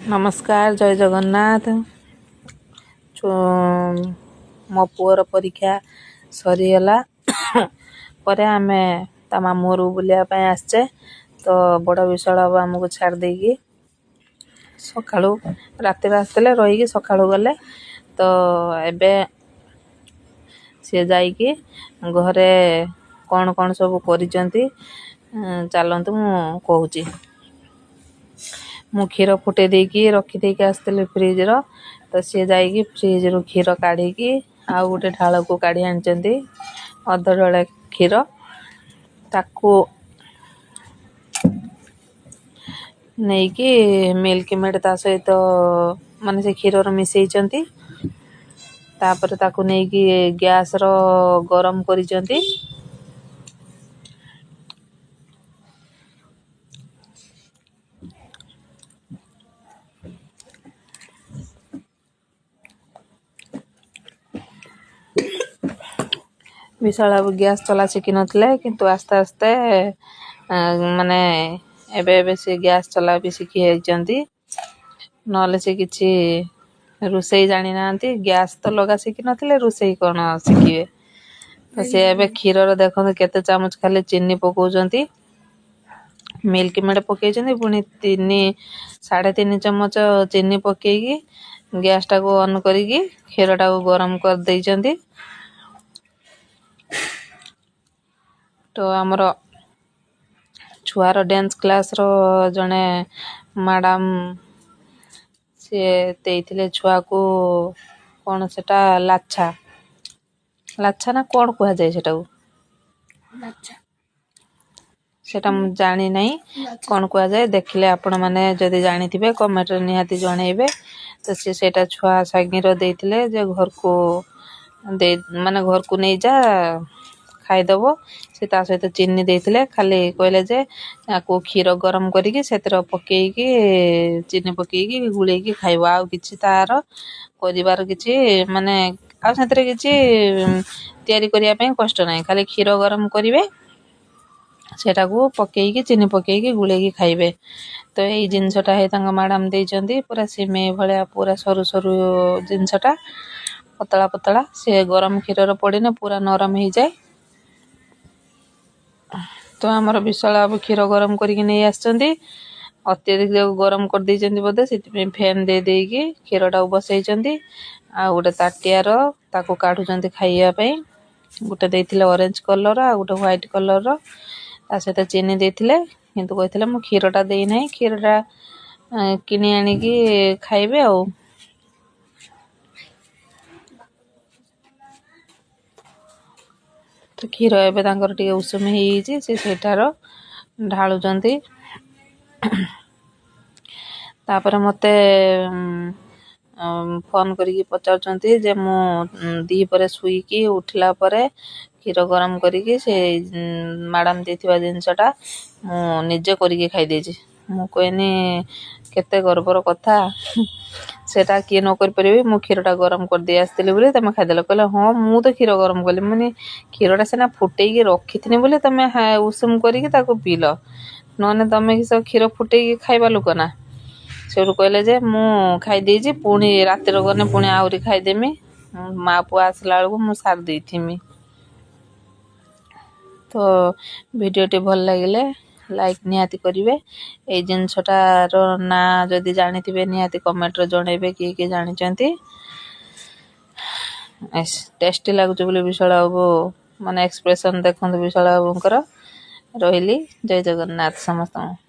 ନମସ୍କାର, ଜୟ ଜଗନ୍ନାଥ। ମୋ ପୁଅର ପରୀକ୍ଷା ସରିଗଲା ପରେ ଆମେ ତା ମାମୁଁ ଘରକୁ ବୁଲିବା ପାଇଁ ଆସିଛେ। ତ ବଡ଼ ବିଶାଳ ବାବୁ ଆମକୁ ଛାଡ଼ି ଦେଇକି ସକାଳୁ, ରାତିରେ ଆସିଥିଲେ, ରହିକି ସକାଳୁ ଗଲେ। ତ ଏବେ ସିଏ ଯାଇକି ଘରେ କ'ଣ କ'ଣ ସବୁ କରିଛନ୍ତି, ଚାଲନ୍ତୁ ମୁଁ କହୁଛି। ମୁଁ କ୍ଷୀର ଫୁଟେଇ ଦେଇକି ରଖିଦେଇକି ଆସିଥିଲି ଫ୍ରିଜ୍ର, ତ ସିଏ ଯାଇକି ଫ୍ରିଜ୍ରୁ କ୍ଷୀର କାଢ଼ିକି ଆଉ ଗୋଟେ ଢାଳକୁ କାଢ଼ି ଆଣିଛନ୍ତି, ଅଧ ଢଳେ କ୍ଷୀର। ତାକୁ ନେଇକି ମିଲ୍କ ମେଡ଼୍ ତା ସହିତ, ମାନେ ସେ କ୍ଷୀରର ମିଶେଇଛନ୍ତି। ତାପରେ ତାକୁ ନେଇକି ଗ୍ୟାସ୍ର ଗରମ କରିଛନ୍ତି। ବିଶାଳ ବାବୁ ଗ୍ୟାସ୍ ଚଲା ଶିଖିନଥିଲେ, କିନ୍ତୁ ଆସ୍ତେ ଆସ୍ତେ ମାନେ ଏବେ ଏବେ ସେ ଗ୍ୟାସ୍ ଚଲା ବି ଶିଖି ଯାଇଛନ୍ତି। ନହେଲେ ସେ କିଛି ରୋଷେଇ ଜାଣିନାହାନ୍ତି। ଗ୍ୟାସ୍ ତ ଲଗା ଶିଖିନଥିଲେ, ରୋଷେଇ କ'ଣ ଶିଖିବେ? ତ ସେ ଏବେ କ୍ଷୀରରେ ଦେଖନ୍ତୁ କେତେ ଚାମଚ ଖାଲି ଚିନି ପକାଉଛନ୍ତି, ମିଲ୍କ ମେଡ଼୍ ପକାଇଛନ୍ତି, ପୁଣି 3 3.5 ଚାମଚ ଚିନି ପକାଇକି ଗ୍ୟାସ୍ଟାକୁ ଅନ୍ କରିକି କ୍ଷୀରଟାକୁ ଗରମ କରିଦେଇଛନ୍ତି। ତ ଆମର ଛୁଆର ଡ୍ୟାନ୍ସ କ୍ଲାସ୍ର ଜଣେ ମ୍ୟାଡ଼ାମ୍ ସିଏ ଦେଇଥିଲେ ଛୁଆକୁ, କ'ଣ ସେଟା, ଲାଛା, ଲାଛା ନା କ'ଣ କୁହାଯାଏ ସେଟାକୁ? ଲାଛା। ସେଟା ମୁଁ ଜାଣିନାହିଁ କ'ଣ କୁହାଯାଏ। ଦେଖିଲେ ଆପଣମାନେ ଯଦି ଜାଣିଥିବେ, କମେଣ୍ଟରେ ନିହାତି ଜଣେଇବେ। ତ ସିଏ ସେଇଟା ଛୁଆ ସାଙ୍ଗିର ଦେଇଥିଲେ ଯେ ଘରକୁ ଦେଇ, ମାନେ ଘରକୁ ନେଇଯା, ଖାଇଦେବ। ସେ ତା ସହିତ ଚିନି ଦେଇଥିଲେ, ଖାଲି କହିଲେ ଯେ ଆକୁ କ୍ଷୀର ଗରମ କରିକି ସେଥିରେ ପକେଇକି, ଚିନି ପକେଇକି ଗୋଳେଇକି ଖାଇବ। ଆଉ କିଛି ତାର କରିବାର କିଛି, ମାନେ ଆଉ ସେଥିରେ କିଛି ତିଆରି କରିବା ପାଇଁ କଷ୍ଟ ନାହିଁ। ଖାଲି କ୍ଷୀର ଗରମ କରିବେ, ସେଟାକୁ ପକେଇକି, ଚିନି ପକେଇକି ଗୋଳେଇକି ଖାଇବେ। ତ ଏଇ ଜିନିଷଟା ହେଇ ତାଙ୍କ ମ୍ୟାଡ଼ାମ୍ ଦେଇଛନ୍ତି, ପୁରା ସିମେଇ ଭଳିଆ, ପୁରା ସରୁ ସରୁ ଜିନିଷଟା, ପତଳା ପତଳା। ସେ ଗରମ କ୍ଷୀରରେ ପଡ଼ିନେ ପୁରା ନରମ ହେଇଯାଏ। ତ ଆମର ବିଶାଳ ବାବୁ କ୍ଷୀର ଗରମ କରିକି ନେଇ ଆସିଛନ୍ତି। ଅତ୍ୟଧିକ ଗରମ କରିଦେଇଛନ୍ତି ବୋଧେ, ସେଥିପାଇଁ ଫ୍ୟାନ୍ ଦେଇ ଦେଇକି କ୍ଷୀରଟାକୁ ବସେଇଛନ୍ତି। ଆଉ ଗୋଟେ ତାଟିଆର ତାକୁ କାଢ଼ୁଛନ୍ତି ଖାଇବା ପାଇଁ। ଗୋଟେ ଦେଇଥିଲେ ଅରେଞ୍ଜ କଲର୍ ଆଉ ଗୋଟେ ହ୍ୱାଇଟ୍ କଲର୍ର, ତା ସହିତ ଚିନି ଦେଇଥିଲେ। କିନ୍ତୁ କହିଥିଲେ ମୁଁ କ୍ଷୀରଟା ଦେଇନାହିଁ, କ୍ଷୀରଟା କିଣି ଆଣିକି ଖାଇବେ। ଆଉ ତ କ୍ଷୀର ଏବେ ତାଙ୍କର ଟିକେ ଉଷୁମ ହେଇଯାଇଛି, ସେ ସେଇଟାର ଢାଳୁଛନ୍ତି। ତାପରେ ମୋତେ ଫୋନ୍ କରିକି ପଚାରୁଛନ୍ତି ଯେ ମୁଁ ଦ୍ୱିପହରେ ଶୋଇକି ଉଠିଲା ପରେ କ୍ଷୀର ଗରମ କରିକି ସେ ମ୍ୟାଡ଼ାମ୍ ଦେଇଥିବା ଜିନିଷଟା ମୁଁ ନିଜେ କରିକି ଖାଇଦେଇଛି। ମୁଁ କହିନି କେତେ ଗର୍ବର କଥା, ସେଟା କିଏ ନ କରିପାରିବେ। ମୁଁ କ୍ଷୀରଟା ଗରମ କରିଦେଇ ଆସିଥିଲି ବୋଲି ତମେ ଖାଇଦେଲ। କହିଲେ ହଁ, ମୁଁ ତ କ୍ଷୀର ଗରମ କଲି, ମାନେ କ୍ଷୀରଟା ସିନା ଫୁଟେଇକି ରଖିଥିନି ବୋଲି ତମେ ଉଷୁମ କରିକି ତାକୁ ପିଇଲ, ନହେଲେ ତମେ କିସ କ୍ଷୀର ଫୁଟେଇକି ଖାଇବା ଲୋକ ନା? ସେଇଠୁ କହିଲେ ଯେ ମୁଁ ଖାଇଦେଇଛି, ପୁଣି ରାତିରେ ଗଲେ ପୁଣି ଆହୁରି ଖାଇଦେମି, ମା ପୁଅ ଆସିଲା ବେଳକୁ ମୁଁ ସାରି ଦେଇଥିମି। ତ ଭିଡ଼ିଓଟି ଭଲ ଲାଗିଲେ ଲାଇକ୍ ନିହାତି କରିବେ। ଏଇ ଜିନିଷଟାର ନାଁ ଯଦି ଜାଣିଥିବେ, ନିହାତି କମେଣ୍ଟରେ ଜଣେଇବେ କିଏ କିଏ ଜାଣିଛନ୍ତି। ଟେଷ୍ଟି ଲାଗୁଛି ବୋଲି ବିଶାଳ ବାବୁ, ମାନେ ଏକ୍ସପ୍ରେସନ୍ ଦେଖନ୍ତୁ ବିଶାଳ ବାବୁଙ୍କର। ରହିଲି, ଜୟ ଜଗନ୍ନାଥ ସମସ୍ତଙ୍କୁ।